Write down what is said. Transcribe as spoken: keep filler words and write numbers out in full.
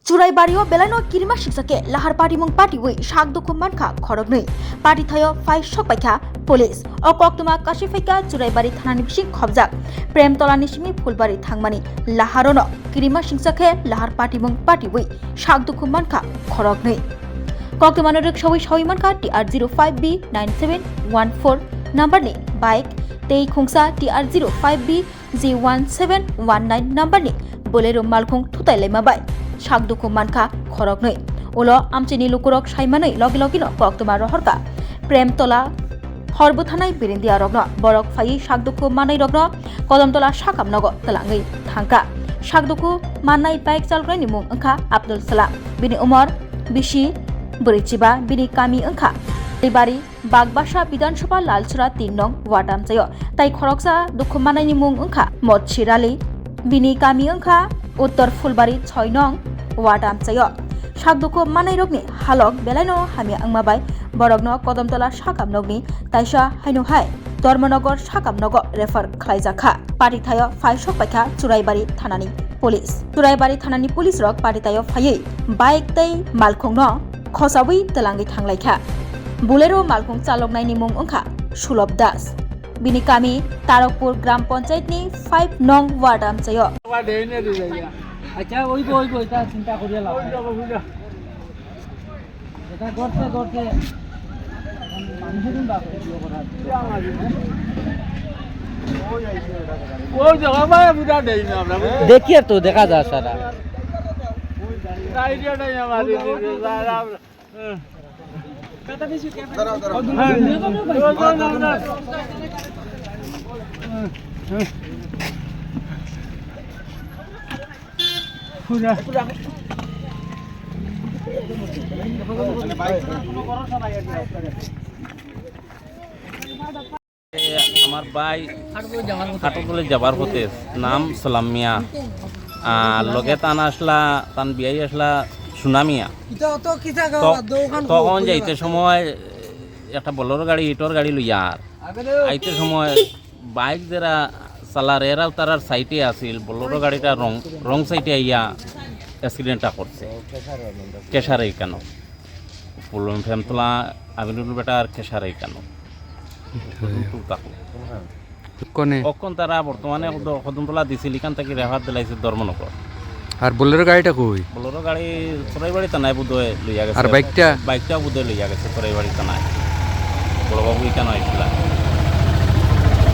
Churaibario belaino kirima siksa khe lahar patimung patiwi sak dukhu mankha khoroknwi. Patithaio phai sokpaikha police. O koktwma kachi phaikha Churaibari thanani bising khobjak Premtolani simi Phulbari thangmani laharono kirima siksa khe lahar patimung patiwi sak dukhu mankha khoroknwi. Koktwmano rwksawi sawi mankha T R zero five B nine seven one four numberni bike tei khungsa T R zero five B G one seven one nine numberni Bolero malkhung thutai laima bai sak dukhu mankha khoroknwi. Ulo amchini lukurok saimanwi logi logino koktwma rohorkha Premtola hor bwthanai birindiarokno. Borok phaiwi sak dukhu mannairokno Kodamtola sakam nogo twlangwi thangkha. Sak dukhu mannai bike chaloknai ni mung wngkha Abdul Salam. Bini umor bisi bwrwi chiba, bini kami wngkha Ribari Bagbasa Bidhan Sabha Lalsora tin nong ward amchaio. Tai khoroksa dukhu mannaini mung wngkha Motsi Rali. Bini kami wngkha Uttor Phulbari soi nong ward amchaio. Sak dukhu mannairokni halok belaino hamya wngma bai borokno Kodamtola sakam nokni taisa haino hai Dharmanagar sakam nogo refer khlaijakha. Patithaio phai sokpaikha Churaibari thanani police. Churaibari thanani police rok patithaio phaiwi bike tei malkhungno khosawi twlangwi thanglaikha. Bolero malkhung chaloknaini mung wngkha Sulobh Das. Bini kami Tarokpur Gram Panchayatni five nong ward amchaio. আচ্ছা, ওই বই, বইটা চিন্তা করিয়া লাভ নাই। এটা করতে, করতে মানুষের কিন্তু আছে, ইয়ে করা আছে। ওই জায়গা ভাই, বুঝা দেই না আমরা, বুঝা দেই। দেখি আর তো দেখা যায় সারা। আইডিয়া নাই আমার, এই যে, এই যে, আর আমরা, হ্যাঁ। দাঁড়াও, দাঁড়াও, দাঁড়াও। হ্যাঁ। হ্যাঁ। হ্যাঁ। আমার ভাই খাটুগুলি যাবার পথে, নাম সালাম মিয়া। আর লগে তান আসলা, তান বিয়াই আসলা সুনা মিয়া। তো-, তখন যাইতে সময় একটা বোলেরো গাড়ি, ইটর গাড়ি লইয়া আর আইতে সময় বাইক যারা চালার, এরাও তারার সাইডে আছিল, বোলেরো গাড়িটা রং, রং সাইডে আইয়া অ্যাক্সিডেন্টটা করছে। কেশারে কেন? বললাম, ফেমতলা আমিনুল বেটা আর কেশারে কেন? বললাম, "তুই তাকো।" কোনে? অখন তারা বর্তমানে কদমতলা দিছিল, এখান থেকে রেফার দিলাইছে ধর্মনগর। আর বোলেরো গাড়িটা কই? বোলেরো গাড়ি চোরাইবাড়ি থানায় বোধহয় লইয়া গেছে। আর বাইকটা? বাইকটা বোধহয় লইয়া গেছে চোরাইবাড়ি থানায়। বড়বাবু এখানে আইছিলা।